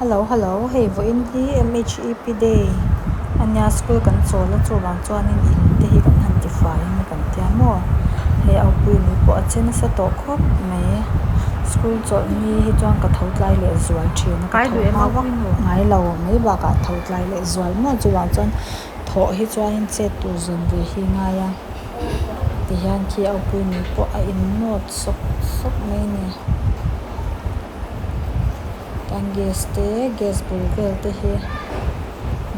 Hello hello hei vawiin hi M H E P day a nia school kan chawl a chuvang chuanin in te hi kan han tifai emaw kan tia maw hei au puimi pawh a che nasa tawh khawp mai school chawlh ni hi chuan ka tho tlai leh zual thin a ka tho hma vak ngai lo mai bakah tho tlai leh zual maw chuvang chuan thawh hi chuanin chet tur zawn ve hi a ngai a tihian khi au puimi pawh a in nawt sawk sawk mai a ni. Tan gas te gas bul vel te hi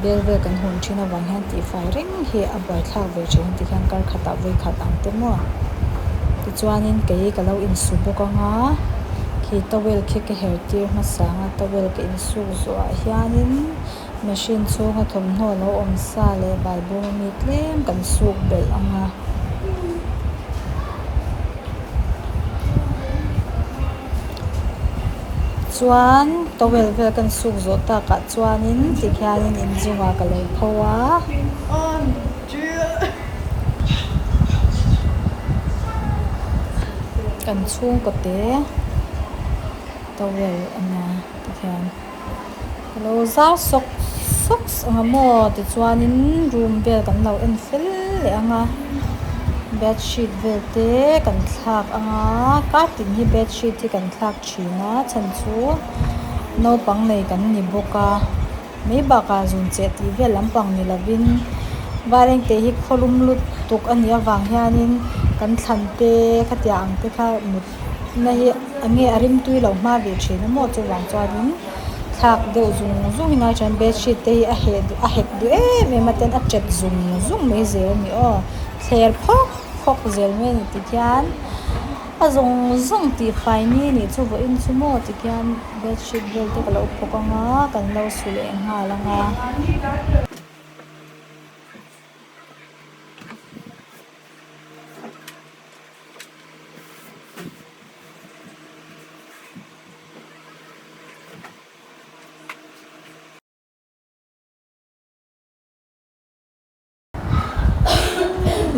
bel vel kan hawn thin avang hian tihfai reng hi a buaithlak ve thin a tikhian kar khatah vawi khat ang te maw tichuanin kei ka lo insu bawk anga khi towel khi ka her tir hmasa ang a towel ka insuk zawhah hianin machine chhunga thawmhnaw lo awm sa leh bal bawm ami tlem kan suk belh ang a. Chuan towel vel kan suk zawh takah chuanin tikhianin inzungah ka lo pho a. Kan chhungkaw te towel a nia tikhian ka lo zar sawk sawk ang a maw tichuanin room vel kan lo en fel leh ang a bedsheet vel te kan thlak ang a kartin hi bedsheet hi kan thlak thin a chhan chu naupang nei kan ni bawk a mai bakah zun cheh tih vel lampang ni lovin vairengte hi khawlum lutuk a nih avang hianin kan thlan te khatiang ang te kha mut na hi eng nge a rimtui lo hma ve thin a maw chuvang chuanin thlak deuh zung zung in a chuan bedsheet te hi a heh duh a hek duh em em a ten a tet zung zung mai zel a ni aw thler phawk phawk zel mai a ni tikhian a zawng zawng tih fai ni anih chu vawiin chu maw tikhian bedsheet vel te ka lo phawk ang a kan lo su leh nghal ang a.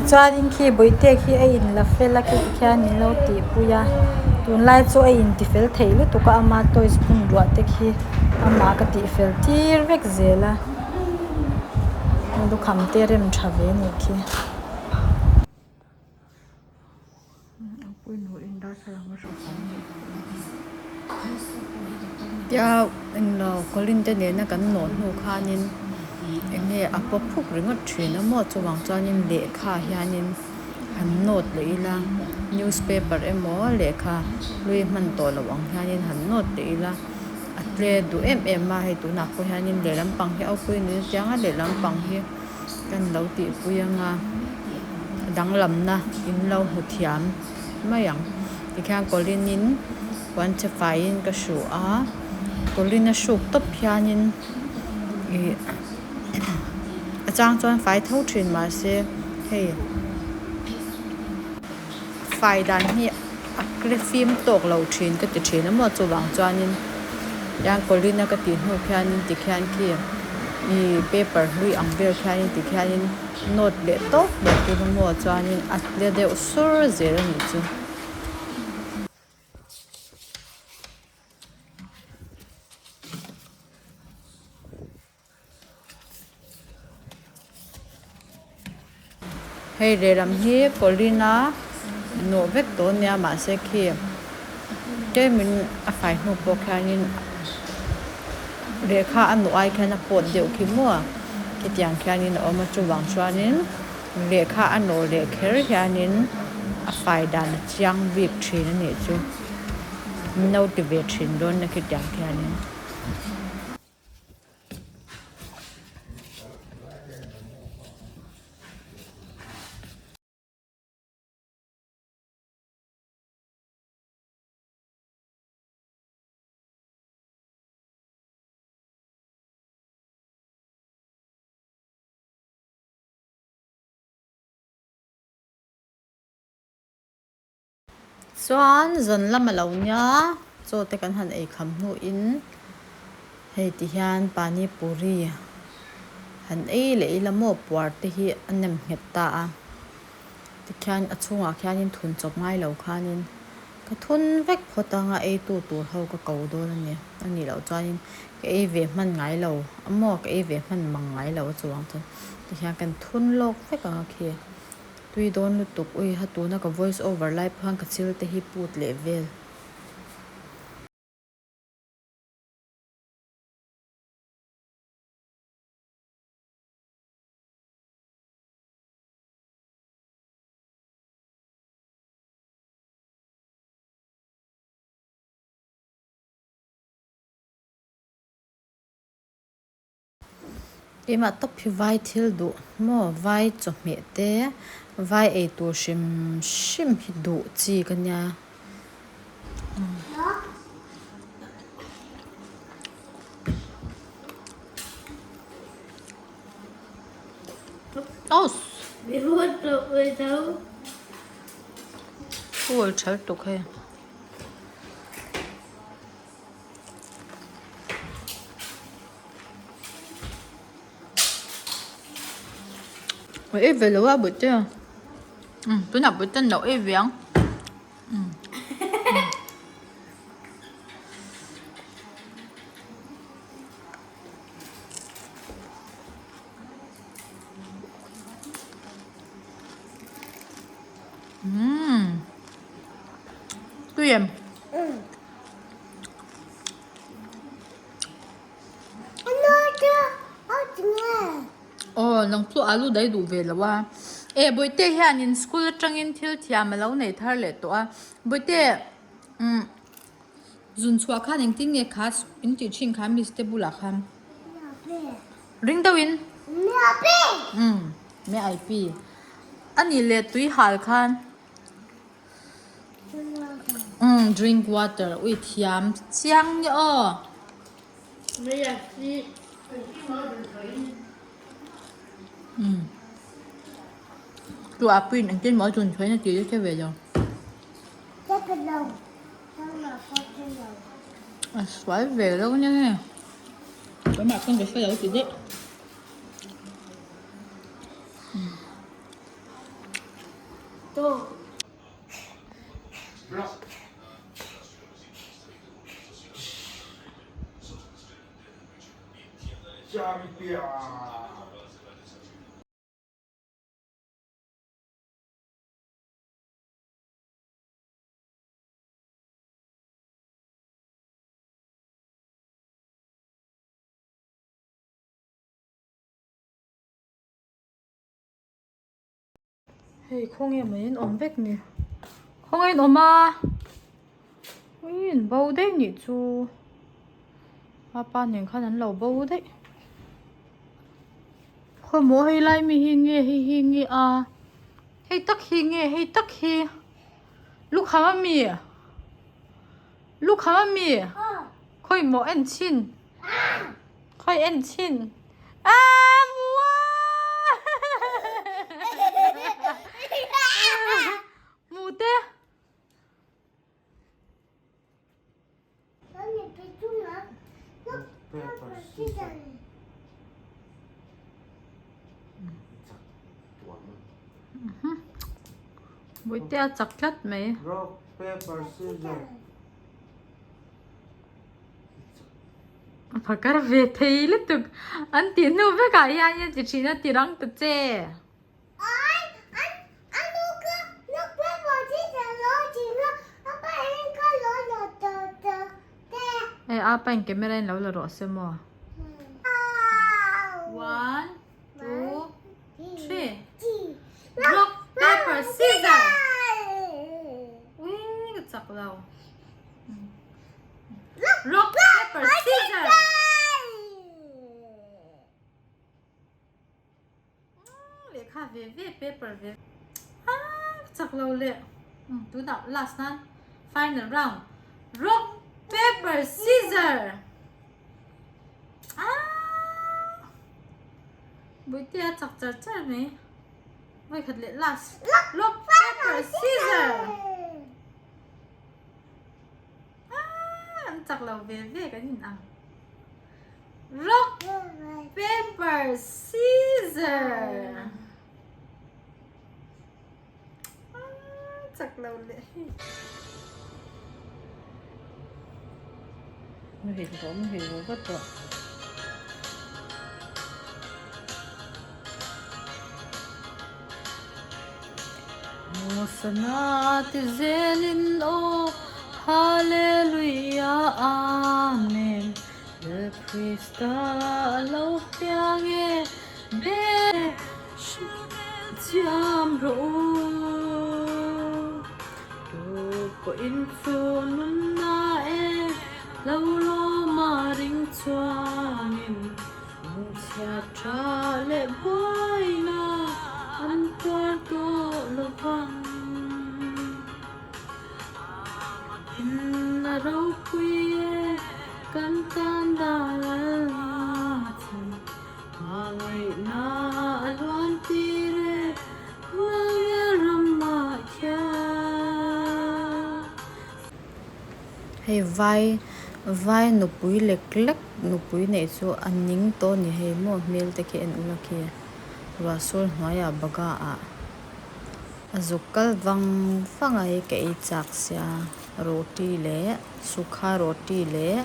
Tichuanin khi bawihte khi a in la fel a khi tikhian min lo tihpui a tunlai chu a inti fel thei lutuk a ama toys bun ruah te khi amah ka tih fel tir vek zel a lukham te rem tha ve a nih khi. Tia englo Colin te nena kan nawh hnu khanin eng nge a pawp phuk ringawt thin a maw chuvang chuanin lehkha hianin han nawt leh ila newspaper emaw lehkha hlui hman tawh loh ang hianin han nawt leh ila a tle duh em em a hei tunah pawh hianin lehlam pang hi a awpui nui chiang a lehlam pang hi. Kan lo tihpui anga danglamna in lo hmu thiam mai ang. Tikhian Colin-in puan che faiin ka hruh a, Colin a hruk tawp hianin ih a chang chuan fai tho thin mahse hei fai dan hi a kle fim tawk lo thin ka ti thin a maw chuvang chuanin tiang Colin a ka tih hnu khianin tikhian khi ih paper hlui ang vel khianin tikhianin note leh tawp leh tur a maw chuanin a tle deuh sur zel a nih chu. Hei lehlam hi Paulina nawh vek tawh ania mahse khi tlemin a fai hnu pawh khianin lehkha a nawh ai khian a pawt deuh khi maw khitiang khianin a awm a chuvang chuanin lehkha a nawh leh kher hianin a fai dan a chiang bik thin a nih chu min lo ti ve thin dawn nia khitiang khianin. Chuan zan lam a lo nia, chaw te kan han ei kham hnuin hei ti hian pani puri han ei leh ila maw puar te hi a nem nghet ta a, tikhian a chhungah khianin thun chawp ngai lo khanin. Ka thun vek phawt anga ei tu tur ho ka ko dawn a ni. A nih loh chuanin ka ei ve hman ngai lo a maw ka ei ve hman mang ngai lo a chuvang chuan tihian kan thun lawk vek ang a khi. Tui dawn lutuk ui ha tuna ka voice over lai pawh khan ka chil te hi put leh vel. Keimah tawp hi vai thil duh maw vai chawhmeh te vai ei tur hrim hrim hi duh chi ka nia. Cool tha lutuk hei. Ei ve lo a bute tunah bute an lo ei ve ang. Umm tui em aw nang chu alu dai duh ve lo a e bawihte hianin school atangin thil thiam a lo nei thar leh tawh a bawihte umm zun chhuah khan engtin nge kha in tih thin kha miss te bulah khan ring deuhin umm me ai pi a nih leh tui hal khan. Umm drink water ui thiam chiang nge aw. Umm chu a puiin engtin maw chun chhuain a ti che ve lo. A sual ve lo nia nge. Keimah pawn ka hre lo ti daih. Hei khawnge mai in awm vek ni khawnge in awm a ui in bo daih nih chu a pa nen khan an lo bo daih khawmaw hei lai mi hi nge hei hi nge a hei tak hi nge hei tak hi lukham ami lukham ami khawi maw en chhin. Khawi en chhin. Aa mua! Mu te. Bawihte a chak tlat mai. Rock, paper, scissors. A phakar ve thei lutuk an tih hnu vekah hian a ti thin a ti rang ta che. Hei a pa in camera in lo la rawh se maw. One, two, three. Rock, paper, scissors. Ui ka chak lo. Rock, paper, scissors. Lehkha ve ve paper ve ah chak lo leh tunah last nan final round rock paper scissor ah buitea chak char char mai vawikhat leh last rock paper scissor An chak lo ve ve kan in ang. Rock, paper, scissor. Chak lo leh hei. Muhil rawh muhil rawh vat rawh. Hosana ti zelin aw Hallelujah Amen Lal Krista a lo piang e Be Hriat rawh u Tu pawhin chu nunna e Lo lawma ring chuangin Lungchhia tha leh buaina an tuar tawh lo vang. In a ropui e kan tan dal a chan, hmangaihna a luan tir e Hmangaih ramah khian. Hei vai vai nupui lek lek nupui neih chu a ning tawh a ni hei maw hmel te khi en ula khi ruah sur hnuaiah baga ah a zuk kal vang vang a hei ka ei chak sia roti leh sukha roti leh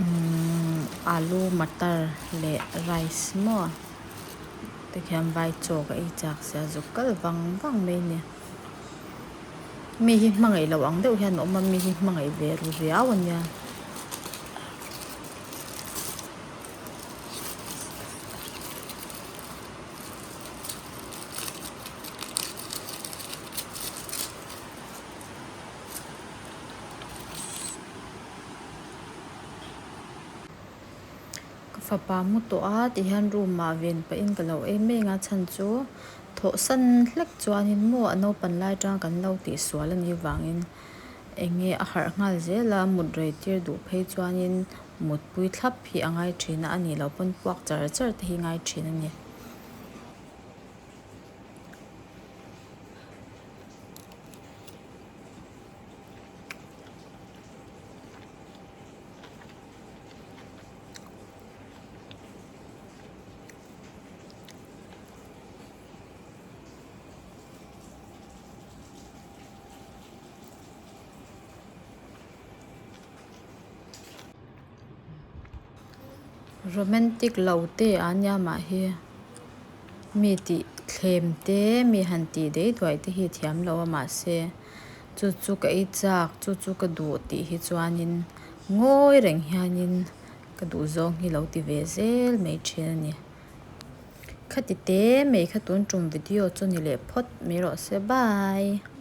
umm alu matar leh rice maw tikhian vai chaw ka ei chak sia zuk kal vang vang mai a ni. Mi hi hmangaih loh ang deuh hian a awm a, mi hi hmangaih ve ru riau a nia. Ka fapa mu tawh a ti hian room ah ven pahin ka lo ei mek a chhan chu thawh san hlek chuanin maw a naupan lai atanga kan lo tih sual a nih vangin eng nge a harh nghal zel a mut rei tir duh phei chuanin mutpui thlap hi a ngai thin a a nih loh pawn puak char char te hi ngai thin a ni. Romantic lo te a nia mah hi mi tih thlem te mi han tih daih duaih te hi thiam lo a mahse chu chu ka ei chak chu chu ka duh tih hi chuanin ngawi reng hianin ka duh zawng hi lo ti ve zel mai thin a ni. Khati te mai kha tun tum video chu ni leh phawt mai rawh se bye.